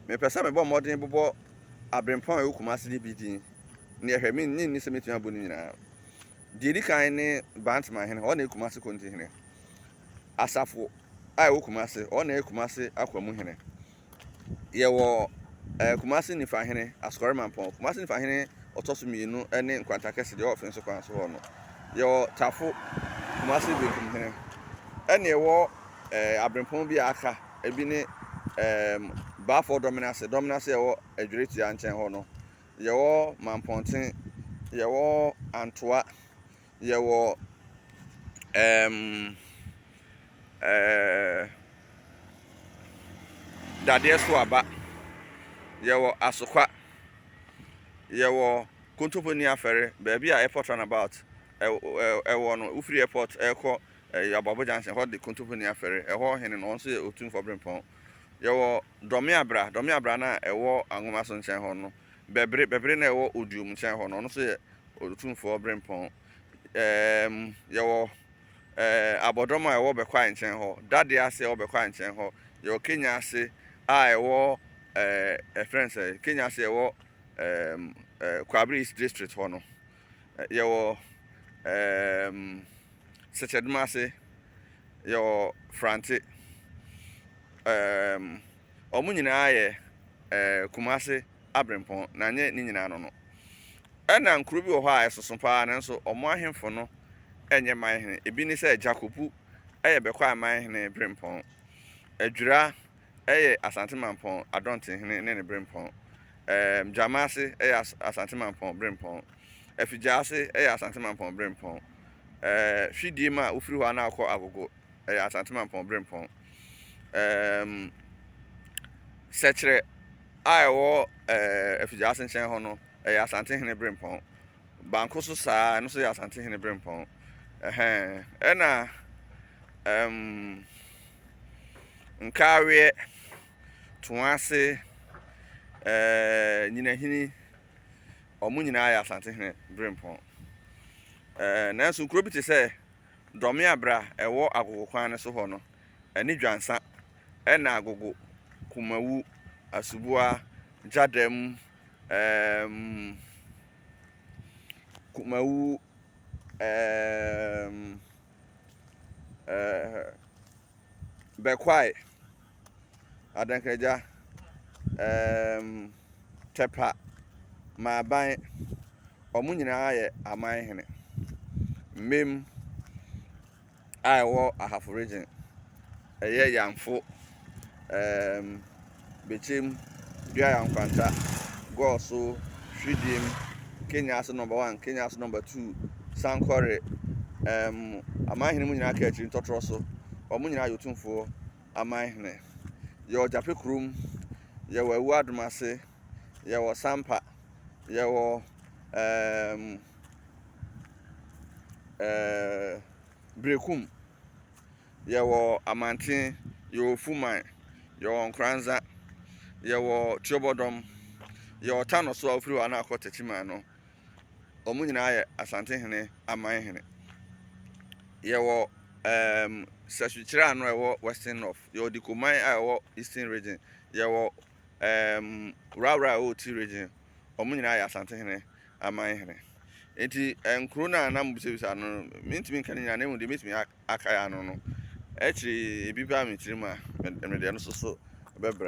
Mepɛ sɛ mebɔ mmɔden bobɔ aberempɔn a ɛwɔ Kumasi no bi din na yɛhwɛ. Mennye nni sɛ mɛtumi abɔ ne nyinaa. Deɛ ɛdi kan ne Bantamahene, ɔno na ɛyɛ Kumasi Kontihene. Asafo a ɛwɔ Kumasi, ɔno na ɛyɛ Kumasi Akwamuhene. Yɛwɔ eh, Kumasi Nifahene, Asukɔre Mampɔn. Kumasi Nifahene ɔtɔ so mmienu ne Nkwanta Kɛse deɛ ɔwɔ Fenso kwan so hɔ no. Yɛwɔ Tafo, Kumasi Berekumhene. Ɛne ɛwɔ eh, aberempɔn bi a aka, ebi ne eh, Baafoɔ Dɔmenase, Dɔmenase a ɛwɔ Adweretia nkyɛn hɔ no. Yɛwɔ Mampɔnten, yɛwɔ Antoa, yɛwɔ ɛɛm ɛɛ dadeɛ so aba, yɛwɔ Asokwa, yɛwɔ Kontomponi Afɛre, baabi a airport runabout ɛwɔ no, wofiri airport ɛrekɔ ɛyɛ Aboabo junction, ɛhɔ de Kontomponi Afɛre, ɛhɔ hene no, ɔno nso yɛ Otumfoɔ Berempɔn. Yɛwɔ Dɔmeabra, Dɔmeabra no a ɛwɔ Anwoma so nkyɛn hɔ no, Bɛbere, Bɛbere no a ɛwɔ Oduom nkyɛn hɔ no, ɔno nso yɛ Otumfoɔ Berempɔn. Ɛɛm, yɛwɔ ɛɛ Abɔdɔm a ɛwɔ Bɛkwae nkyɛn hɔ, Dade ase a ɛwɔ Bɛkwae nkyɛn hɔ, yɛwɔ Kenya ase a ɛwɔ ɛɛ ɛfrɛ no sɛ Kenya ase a ɛwɔ ɛɛm ɛɛ Kwabre East District hɔ no, yɛwɔ ɛɛm Sɛkyɛdom ase, yɛwɔ Frante. Ɛɛm wɔn nyinaa yɛ ɛɛ Kumase aberempɔn, na nyɛ ne nyinaa no no. Ɛna nkuro bi wɔ hɔ a ɛsoso paa nanso wɔn ahemfo no nyɛ man hene. Ebi ne sɛ Gyakobu yɛ Bɛkwae man hene berempɔn. Adwira yɛ Asante Mampɔn Adɔntenhene ne ne berempɔn. Ɛɛm Gyamaase yɛ Asante Mampɔn berempɔn. Afigyaase yɛ Asante Mampɔn berempɔn. Ɛɛ Hwidiem a wofiri hɔ a na akɔ Agogo ɛyɛ Asante Mampɔn berempɔn. Ɛɛm Sɛkyerɛ a ɛwɔ ɛɛ Afigyaase nkyɛn hɔ no, ɛyɛ Asantehene berempɔn. Banko so saa, ɛno nso yɛ Asantehene berempɔn. Ɛhɛn, ɛna ɛɛm Nkaaweɛ, Toase, ɛɛ Nyinahini, wɔn nyinaa yɛ Asantehene berempɔn. Ɛɛ nanso nkuro bi te sɛ Dɔmeabra a ɛwɔ Agogo kwan no so hɔ no, ɛne Dwansa, ɛna Agogo, Kumawu, Asuboa, Gyadam, ɛɛm, Kumawu, ɛɛm, ɛɛ, Bɛkwae, Adankragya, ɛɛm, Tɛpa, Maaban, wɔn nyinaa yɛ aman hene. Mmem a ɛwɔ Ahafo Region, ɛyɛ Yamfo, ɛɛm, Bekyem, Duaya Nkwanta, Gɔɔso, Hwidiem, Kenya ase number one, Kenya ase number two, Sankɔre, ɛɛm, aman hene mu nyinaa ka akyiri ntɔtorɔ so. Wɔn nyinaa yɛ Otumfoɔ aman hene. Yɛwɔ Gyape kurom, yɛwɔ Awu Adomase, yɛwɔ Sampa, yɛwɔ ɛɛm, ɛɛ Berekum, yɛwɔ Amanten, yɛwɔ Fuman, yɛwɔ Nkoranza, yɛwɔ Tuobɔdɔm, yɛwɔ Tano so a wofiri hɔ a na akɔ Techiman no. Wɔn nyinaa yɛ Asantehene amanhene. Yɛwɔ ɛɛm Sɛhwikyerɛ ano a ɛwɔ Western North, yɛwɔ Dikoman a ɛwɔ Eastern Region, yɛwɔ ɛɛm Worawora a ɛwɔ Oti Region. Wɔn nyinaa yɛ Asantehene amanhene. Nti nkuro no a na mobisabisa no, mentumi nka ne nyinaa na mmom deɛ mɛtumi akae ano no, akyire ebi baa me tirim a, mede ɛno nso so bɛbrɛ mo.